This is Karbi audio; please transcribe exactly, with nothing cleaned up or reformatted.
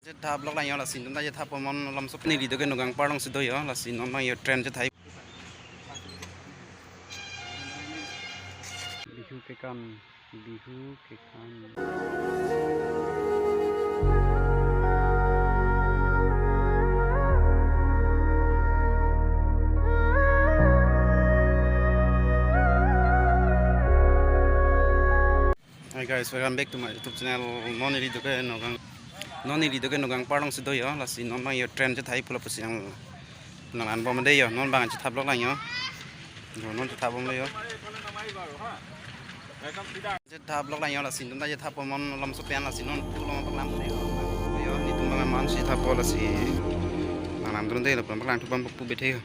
Chetha vlog lang yo, lasi non ta chetha po, non Lamsopi Neli Doke Nokangpar along si do yo, lasi non lang yo train chetha. Bihu kekan, Bihu kekan. Hi guys, welcome back to my YouTube channel. Non Neli Doke Nokang, non Neli Doke Nokangpar along si do yo, lasi non lang yo train chetha pulo pusi nang, nang an bom de yo, non bang chetha vlog lang yo. Yo, non chetha bomlo yo. Chetha vlog lang yo, lasi non ta chetha po, non Lamsopi an, lasi non pulo paklang de yo. Yo, netum bang man si tha po, lasi nang lam dun de lo, paklang thu bom pu bethe yo.